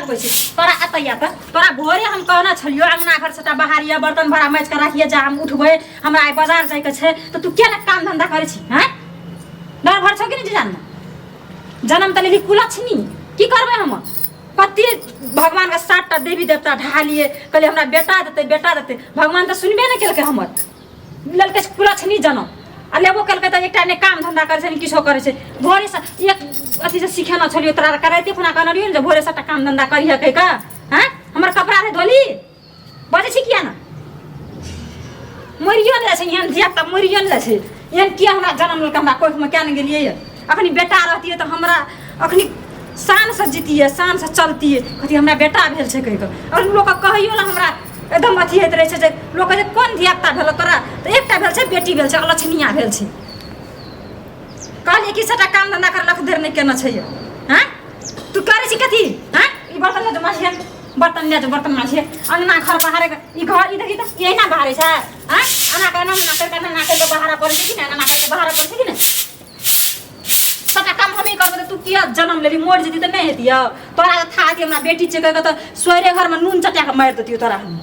लगबै छी तोरा एतैया तऽ तोरा भोरे हम कहने छलियो अंगना घर सबटा बहारिया बर्तन भाड़ा माजि कऽ राखिए जा हम उठबै हमरा आइ बाजार जाइके छै तऽ तू किया ने काम धंधा करै छी हैं डर भर छौ कि नहि जान जन्म तऽ लेली कुलक्षणी की करबै हम कते भगवानके सातटा देवी देवता ढालिए कहलियै हमरा बेटा देतै बेटा देतै भगवान तऽ सुनबे नहि केलकै हमर लेलकै कुलक्षणी जनम आ लेबो केलकै तऽ एकटा नहि काम धंधा करै छै नहि किछो करै छै भोरेसँ एक अथीसँ सिखेने छलियै तोरा कराइते खुना कहने रहियै ने जे भोरे सबटा काम धंधा करिहे कहि कऽ हँ हमर कपड़ा रहै धोली बजै छी किया ने मरियो ने जाइ छै एहन धियापुता मरियो ने जाइ छै एहन किया हमरा जनम लेलकै हमरा कोखिमे किया ने गेलियै अखनी बेटा रहतियै तऽ हमरा अखनी शानसँ जीतियै शानसँ चलतियै कहतियै हमरा बेटा भेल छै कहि कऽ आओर लोकके कहैयो लए हमरा एकदम अथी होइत रहै छै जे लोक कहै छै कोन धियापुता भेलौ तोरा तऽ एकटा भेल छै बेटी भेल छै अलक्षणिया भेल छै कहलियै कि सबटा काम धन्धा करलक देर नहि केने छै हँ तू करै छी कथी हँ ई बर्तन लऽ जो माझिए बर्तन लऽ जो बर्तन माझिए अंगना घर बहारे ई घर ई देखी तऽ ई एहिना बहारे छै हँ एना कऽ एना एना करि कऽ एना करि कऽ बहारा पड़ै छै कि नहि एना करि कऽ बहारा पड़ै छै कि नहि सबटा काम हमही करबै तऽ तू किया जन्म लेली मरि जेती तऽ नहि हेतियौ तोरा तऽ था हेती हमरा बेटी छै कहि कऽ तऽ सोहरे घरमे नून चटा कऽ मारि देतियौ तोरा हम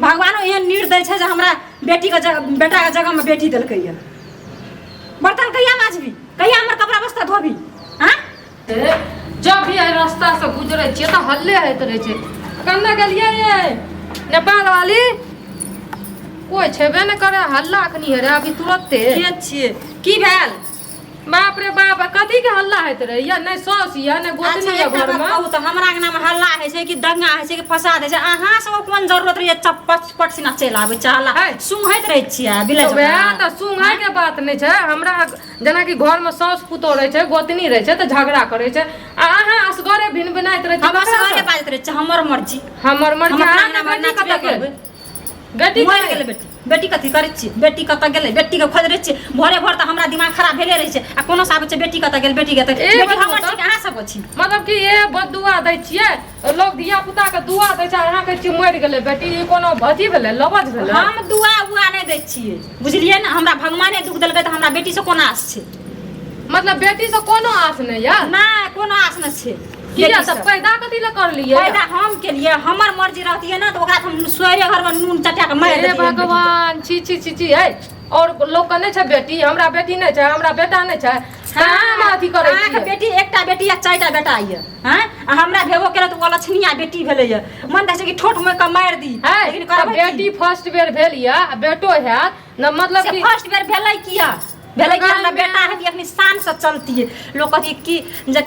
भगवानो एहन निर्दय छै जे हमरा बेटीके बेटाके जगहमे बेटी देलकै यऽ बर्तन कहिया माजबी कहिया हमर कपड़ा बस्ता धोबी हाँ जब भी एहि रास्ता से गुजरै छियै तऽ हल्ले होइत रहै छै कन्ने गेलियै ये नेपाल वाली कोइ छेबे नहि करै हल्ला अखनी हे रे अभी तुरते के छियै की भेल बाप रे बाप कथी के हल्ला होइत रहै या नहि साउस या नहि गोतनी अच्छा या एकटा घर बात मे कहू तऽ हमरा अंगना मे हल्ला होइ छै कि दंगा होइ छै कि फसाद होइ छै अहाँ सब कोन जरूरत रहैए चप्पट पट सिना चलि आबै छै हल्ला है। सुंघैत रहै छियै बिलै तऽ वएह तऽ सुंघै के बात नहि छै हमरा जेनाकि घर मे साउस पुतोह रहै छै गोतनी रहै छै तऽ झगड़ा करै छै आ अहाँ असगरे भिन भिनाइत रहै छै हम ककरा असगरे सँ? बाजैत रहै छियै हमर मर्जी हमर मर्जी हम अपना अहाँके अंगना मे बेटी नाचबे कतऽ गेल करबै बेटी मरि कतऽ गेलै बेटी बेटी कथी करै छियै बेटी कतऽ गेलै बेटीके खोज रहै छियै भोरे भोर तऽ हमरा दिमाग खराब भेले रहै छै आ कोनो से आबै छै बेटी कतऽ गेल बेटी कतऽ ए, बेटी बताउ हमर तऽ। छी कि अहाँ सब छी मतलब कि ए बदुआ दै छियै लोग धिया पुता के दुआ दै छै अहाँ कहै छियै मरि गेलै बेटी ई कोनो अथी भेलै लबज भेलै हम दुआ उआ नहि दै छियै बुझलियै ने हमरा भगवाने दुख देलकै तऽ हमरा बेटीसँ कोन आस छै मतलब बेटी से कोनो आस नहि यऽ नहि कोनो आस नहि छै किया बेटीसँ। तऽ पैदा कथी लए करलियै पैदा हम केलियै हमर मर्जी रहतियै ने तऽ ओकरा तऽ हम सोरे घरमे नून चटा कऽ मारि हे दैतियै बेटीके। भगवान छी छी छी छी है और लोग के नहि छै बेटी हमरा बेटी नहि छै हमरा बेटा नहि छै कहाँ हम अथी करै अहाँके छियै बेटी एकटा बेटी आ चारिटा बेटा यऽ हँ आ हमरा भेबो केलक तऽ ओ लक्ष्मीया बेटी भेलै यऽ मन तऽ छै कि ठोठ मोड़ि कऽ मारि दी है लेकिन तऽ करबै की? बेटी फर्स्ट बेर भेल यऽ आ बेटो हैत न मतलब से कि फर्स्ट बेर भेलै किया भेलै कि हमरा बेटा हेती अखनी शान से चलतियै लोक कहतियै कि जे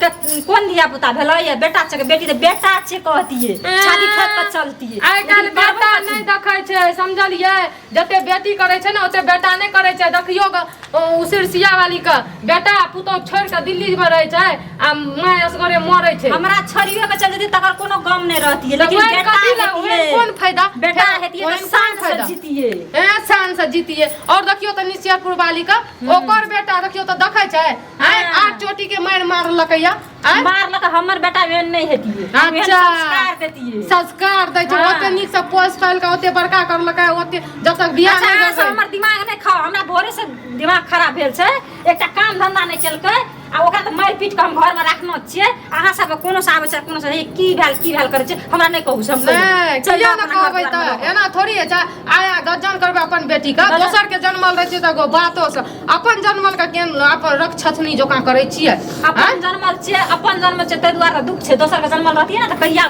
कोन धिया पुता भेलै या बेटा छै बेटी तऽ बेटा छै कहतियै छाती ठोकि कऽ चलतियै आइ काल्हि लेकिन करबै बेटा कथी? नहि देखै छै समझलियै जते बेटी करै छै ने ओते बेटा नहि करै छै देखियौ ग ओ सिरसिया वाली के बेटा पुतोह छोड़ि कऽ दिल्ली मे रहै छै आ माय असगरे मरै छै हमरा छोड़ियो के चल जेती तकर कोनो गम नहि रहतियै तऽ लेकिन ओहन बेटा कथी लए ओहन हेतियै कोन फायदा बेटा फेर हेतियै तऽ ओहन कोन शान से फायदा? जीतियै ए शान से जीतिए और देखियौ तऽ निश्चयपुर वाली के ओकर बेटा देखियौ तऽ देखै छै आँय हाँ। आठ चोटी के मारि मारलकै या आँय मारलक हमर बेटा एहन नहि हेतियै हम एहन अच्छा। संस्कार देतियै संस्कार दै छै हाँ। ओते नीक से पोस पालि के ओते बड़का करलकै ओते जब तक बियाह अच्छा नहि अहाँ सब भेलै हमर दिमाग नहि खाउ हमरा भोरे से दिमाग खराब भेल छै एकटा काम धंधा नहि केलकै आ ओकरा तऽ मारि पीट कऽ हम घरमे राखने छियै अहाँ सबके कोनो से आबै छै कोनो से हे की भेल की भेल करै छै हमरा नहि कहू से हम कहि देबै। नहि चलि किया जाउ ने अपना घर कहबै दुआरमे तऽ रहू। एना थोड़ी होइ छै आया गज्जन करबै अपन बेटी के गज्जन- दोसर के जनमल रहै छै तऽ एगो बातो से अपन जनमल के केन अपन रक्षथनी जकाँ करै छियै अपन जनमल छियै अपन जनमल छियै ताहि दुआरे दुख छै दोसर के जनमल रहतियै ने तऽ कहिया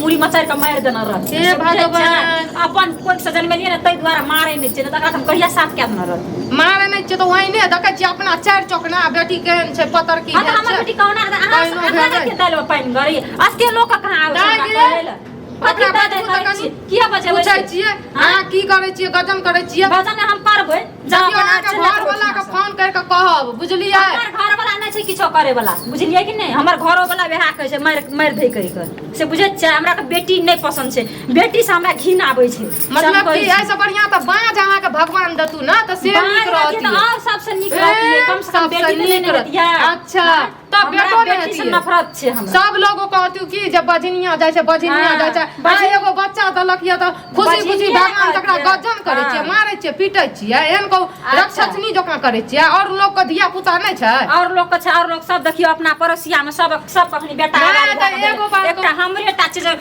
मुड़ी मचारि कऽ मारि देने रहतियै हे से बुझै भगवान। छियै? अपन कोइ से जनमेलियै ने ताहि दुआरे मारै नहि छियै नहि तऽ एकरा तऽ हम कहिया साफ कए देने रहतियै मारै नहि छियै तऽ ओहिने देखै छियै अपना चारि चौकना बेटी केहन छै पतरकी हँ तऽ भेल हमर छै बेटी कहुना रहतै, अहाँ कहिनो अहाँ भेलै। कते दालिमे पानि गरैये एते लोकके कहाँ आबै छै दाइ हमरा गे, कहै लए? कथी ओकरा दाइ बजबू करै तऽ छियै? कनी किया बजेबै पूछै से? छियै अहाँ की करै छियै गजन करै छियै भजन हम करबै जब देखियौ अपन अहाँके चलि घर वाला के फोन करि कऽ कहब बुझलियै हमर घर वाला नहि छै किछो करे वाला बुझलियै कि नहि हमर घरो वाला वएह कहै छै मारि मारि दै कहि कऽ से बुझै छियै हमरा के बेटी नहि पसन्द छै बेटी से हमरा घिन आबै छै से हम मतलब कहै कि छी। एहिसँ बढ़िआँ तऽ बाँझ अहाँके भगवान देतू ने तऽ से बाँझ नीक रहतियै तऽ रहतियै आओर सबसँ नीक रहतियै कम से कम सबसँ बेटी तऽ नहि नीक ने रह- रहतियै अच्छा तऽ सब हमरा बेटो नहि बेटी से हेतियै। नफरत छै हमरा। सब लोग कहतू कि जे बजनिया जाइ छै, बजनिया हाँ, जाइ छै। आ एगो बच्चा देलक यऽ तऽ खुशी खुशी बजनिये भगवान तकरा कहतियै। गजन करै छियै, हाँ। मारै छियै, पीटै छियै, एहन कहू अच्छा। राक्षसनी जकाँ करै छियै। और लोग के धिया पुता नहि छै? और लोग के छै, और लोग सब देखियो अपना पड़ोसिया में सब सब अखनी बेटा नहि, आगाँ तऽ भए गेलै। एगो बात एकटा हमरे टा छै जे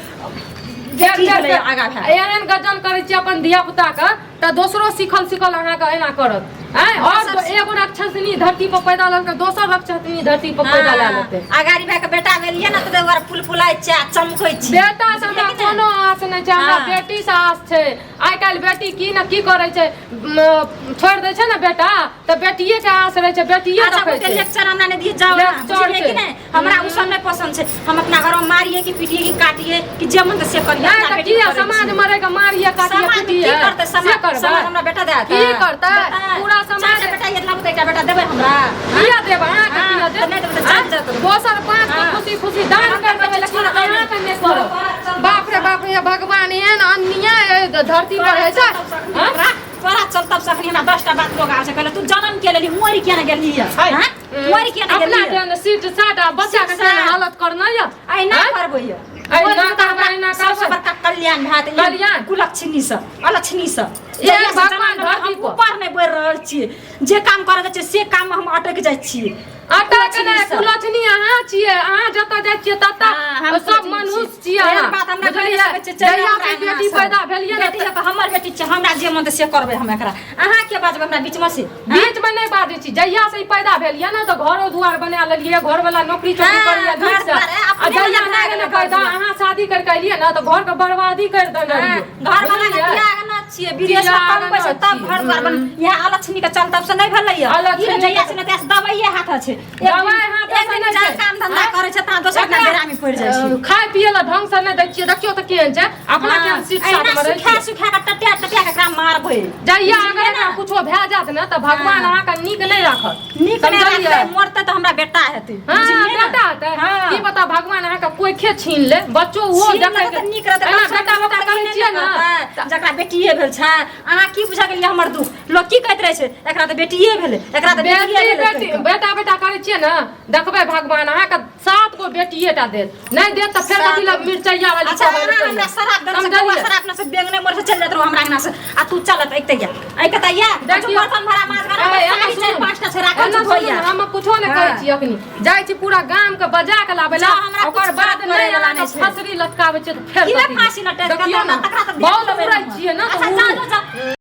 बेटी भेलै आगाँ भए। एहन गजन करै छियै अपन धिया पुता के तऽ दोसरो सिखल सिखल अहाँके एना करत। आँय, और सब एगो राक्षसनी धरती पर पैदा लेलकै, दोसर राक्षसनी धरती पर पैदा लए लेतै। अगाड़ी भए के बेटा भेलियै ने तऽ ओकरा फुल फुलाइ छै आ चमकै छै। बेटा से हमरा बुझलियै कि नहि? कोनो आस नहि छै, हमरा हाँ। बेटी से आस छै। आइ काल्हि बेटी की ने की करै छै, छोड़ि दै छै ने बेटा तऽ बेटिये के आस रहै छै, बेटिये अच्छा, रखै ओते छै। लेक्चर हमरा नहि दिअ, जाउ अहाँ, लेक्चर बुझलियै कि छै। नहि? हमरा ओ सब नहि पसन्द छै। हम अपना घरमे मारिए कि पीटिए कि काटिए कि जे मन तऽ से करिए। नहि अपना तऽ बेटी किया करै समाज छी। मरे के मारिए काटिए समाज की पीटिए करतै? से समाज करबै? समाज हमरा बेटा देत? की करतै? पूरा समाज चारिटा बेटा ये लाबू तऽ एकटा बेटा देबै हमरा? किया देब अहाँके? हाँ, किया देब? तऽ नहि देबै तऽ चलि जाउ। दोसर पाँच गो हाँ। खुशी खुशी दान हम कर तऽ देबै, लेकिन छोड़ देबै। अहाँके नहि करब। बाप रे बाप रे भगवान, एहन अन्याय एहि धरती पर होइ छै? हाँ? तोरा चल तब सखनी हमरा 10टा बात लोग आबै छै, कहले तू जनम के लेली, मरि किया ने गेली? हैं, मरि किया ने अपना गेली? जेहन सीट साट आ बच्चा के सीट केहन साट। हालत करना यऽ। एना आँय? करबै यऽ। एना ओहि करबै, हमरा एना सबसँ करबै। बड़का कल्याण भए तऽ कल्याण? कुलक्षणी से अलक्षणी से ए, जहिया से भगवान जनम धरती हम पर। ऊपर नहि बढ़ि रहल छियै, जे काम करऽ जाइ छियै से काम मे हम अटकि जाइ छियै। अटक नहि, कुलक्षणी सँ। कुलक्षणी अहाँ छियै। अहाँ जतऽ जाइ छियै ततऽ हाँ, हम सब कुलक्षणी मनुष्य छियै। छियै एहन अहाँ। बात हमरा बुझलियै? कहि नहि सकै छियै, चलि जहिया हमरा से अंगना बेटी सँ। पैदा भेलियै ने बेटी तऽ हमर बेटी छै, हमरा जे मन तऽ से करबै हम एकरा। अहाँ के बाजबै हमरा बीचमे से? बीच में नहि बाजै छी। जहिया से ई पैदा भेल ये ने तऽ घरो दुआर बना लेलियै, घर वाला नौकरी चोकरी हाँ, करैया घर नीक से। दुआर, ए, आ अपने जहिया बना नहि गेलै गेलै घर पैदा, दुआर। अहाँ शादी करके एलियै ने तऽ घर के बर्बादी कर देने हाँ, रहियै। घर वाला के बुझलियै? त्याग न छियै, विदेश में त्याग कम पैसा न तब छियै। घर द्वार बन। यहाँ अलक्षणी के चल तब से नहि भेलै ये। अलक्षणी ई ने जहिया के- से ने तहिया से दवाइये हाथ छै। एक दिन- दवाइ हाथ एक दिन से नहि जा छै। काम धंधा हाँ? करै छै तहाँ दोसर दिना एकरा- बेरामी पड़ि जाइ छै। खाय पिए ला ढंग से नहि दै छियै। देखियौ तऽ केहन छै अपना, हाँ, केहन सीट एहिना साट मे रहै सुखा छियै। सुखा के टटिया टटिया के एकरा मारबै। जहिया अगर बुझलियै एकरा ने? कुछो भए जायत ने तऽ भगवान हाँ। अहाँके नीक नहि राखत। नीक नहि समझलियै? राखतै, मरतै तऽ हमरा बेटा हेतै। हाँ, बुझलियै ने? बेटा हेतै। हाँ। की पता भगवान अहाँके कोइखे छीन ले, बच्चो ओहो छीन देखै लेतै तऽ नीक रहतै। एना कम से बेटा कम बेटा लोक करै तऽ ई छियै नहि ने करतै, जकरा बेटिए भेल छै। अहाँ की बुझा गेलियै हमर दुख? लोक की कहैत रहै छै, एकरा तऽ बेटिए भेलै, एकरा तऽ बेटिए बेटी भेलै बेटी कहि कऽ। बेटा बेटा करै छियै ने, देखबै भगवान अहाँके 7 गो बेटिए टा देत। नहि देत तऽ फेर कथी लए मिरचैया वाली अच्छा, कहबै अहाँ हमरा शराब देने से समझलियै? कौआ शराब ने से बेंग नहि मरे से चलि जाइत रहू हमरा अंगना से। आ तू चलत ऐते या ऐके तऽ या देखियौ। बर्तन भरा माछ भरा ए, एना साड़ी चारि सुनू। पाँचटा छै राखल एना छै सुनू धोइया। ने, हम कुछो नहि कहै हाँ। छी, अखनी जाइ छी पूरा गाम के बजा के लाबै ला, जाउ, हमरा ओकर कुछ बाद फरक नहि पड़ै वाला अहाँके नहि छै। फसरी लटकाबै छियै तऽ फेर की कथी? फांसी लटका देखियौ ने, तकरा तऽ देख बहुत लेबै उड़ै हम। छियै ने तऽ अच्छा, उड़ू। जाउ, जाउ, जाउ।